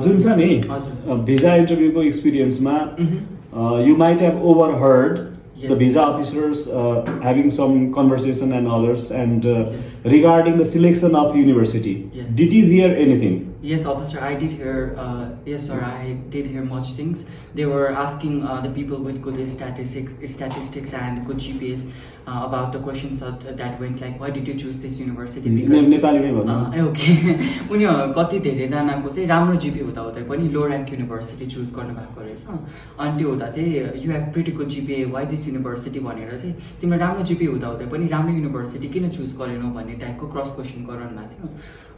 जुन छ नि visa इन्टरभ्यूको एक्सपिरियन्समा you might have overheard the visa officers having some conversation and others and regarding the selection of university. Did you hear anything? Yes, officer, I did hear. Yes, sir, I did hear much things. They were asking the people with good statistics and good GPAs about the questions that went like, why did you choose this university? Because okay, उनी कति धेरै जनाको चाहिँ राम्रो GPA हुँदा हुँदै पनि लो rank university choose गर्नु भएको रहेछ अनि त्यो हुँदा चाहिँ you have pretty good GPA why this university भनेर चाहिँ तिम्रो राम्रो GPA हुँदा हुँदै पनि राम्रो युनिभर्सिटी किन चुज गरेनौ भन्ने टाइपको क्रस क्वेसन गराउनु भएको थियो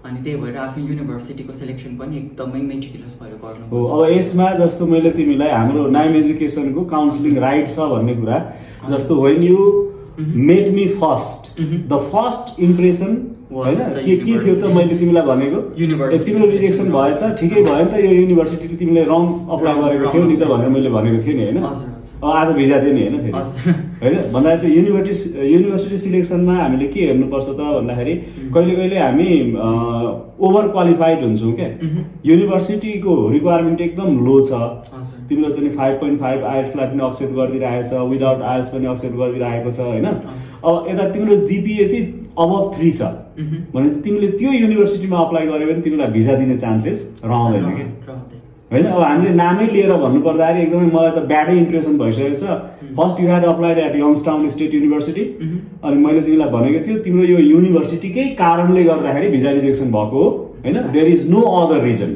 अनि त्यही भएर आफ्नो युनिभर्सिटीको सेलेक्सन पनि एकदमै मेटिकुलस भएर गर्नु हो। अब यसमा जस्तो मैले तिमीलाई हाम्रो नाइम एजुकेसनको काउन्सिलिङ राइट छ भन्ने कुरा जस्तो when you met me first the first impression हैन के थियो त मैले तिमीलाई भनेको तिम्रो रिजेक्सन भएछ ठिकै भयो नि त यो युनिभर्सिटीले तिमीले रङ अप्लाई गरेको थियौ नि त भनेर मैले भनेको थिएँ नि हैन आज भिजा दिए नि हैन फेरि हैन भन्दाखेरि त युनिभर्सिटी सिलेक्सनमा हामीले के हेर्नुपर्छ त भन्दाखेरि कहिले कहिले हामी ओभर क्वालिफाइड हुन्छौँ क्या युनिभर्सिटीको रिक्वायरमेन्ट एकदम लो छ तिमीले चाहिँ 5.5 आइएल्सलाई पनि एक्सेप्ट गरिदिरहेछ विदाउट आइएल्स पनि एक्सेप्ट गरिदिरहेको छ हैन अब यता तिम्रो जीपीए चाहिँ अबभ 3 छ भनेपछि तिमीले त्यो युनिभर्सिटीमा अप्लाई गर्यो भने तिमीलाई भिजा दिने चान्सेस रहँदैन के हैन अब हामीले नामै लिएर भन्नु पर्दाखेरि एकदमै मलाई त ब्याडै इम्प्रेसन भइसकेको छ first you had applied at Youngstown State University अनि मैले तिमीलाई भनेको थियो तिम्रो यो युनिभर्सिटीकै कारणले गर्दाखेरि भिजा रिजेक्सन भएको हो हैन there is no other reason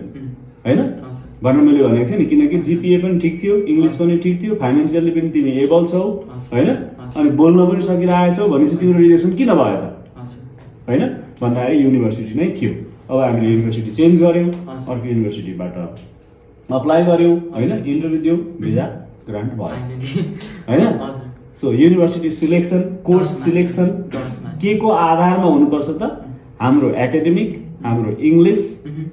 हैन भनेर मैले भनेको थिएँ नि किनकि जीपीए पनि ठिक थियो इङ्ग्लिस पनि ठिक थियो फाइनान्सियली पनि तिमी एबल छौ हैन अनि बोल्न पनि सकिरहेछौ भनेपछि तिम्रो रिजेक्सन किन भयो त हैन भन्दाखेरि युनिभर्सिटी नै थियो। अब हामीले युनिभर्सिटी चेन्ज गर्यौँ अर्को युनिभर्सिटीबाट अप्लाई गर्यौँ हैन इन्टरभ्यू दियौँ भिजा ग्रान्ट भयो हैन so university selection course selection के को आधारमा हुनुपर्छ त हाम्रो एकाडेमिक हाम्रो इङ्ग्लिस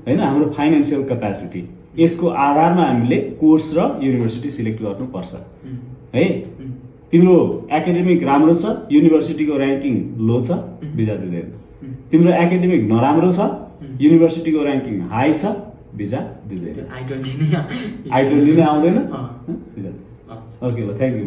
हैन हाम्रो फाइनान्सियल क्यापासिटी यसको आधारमा हामीले कोर्स र युनिभर्सिटी सिलेक्ट गर्नुपर्छ है। तिम्रो एकाडेमिक राम्रो छ युनिभर्सिटीको र्याङ्किङ लो छ भिजा दिँदैन तिम्रो एकाडेमिक नराम्रो छ युनिभर्सिटीको र्याङ्किङ हाई छ भिजा दिँदैन आइडोन्ट नै आउँदैन ओके ल थ्याङ्क यू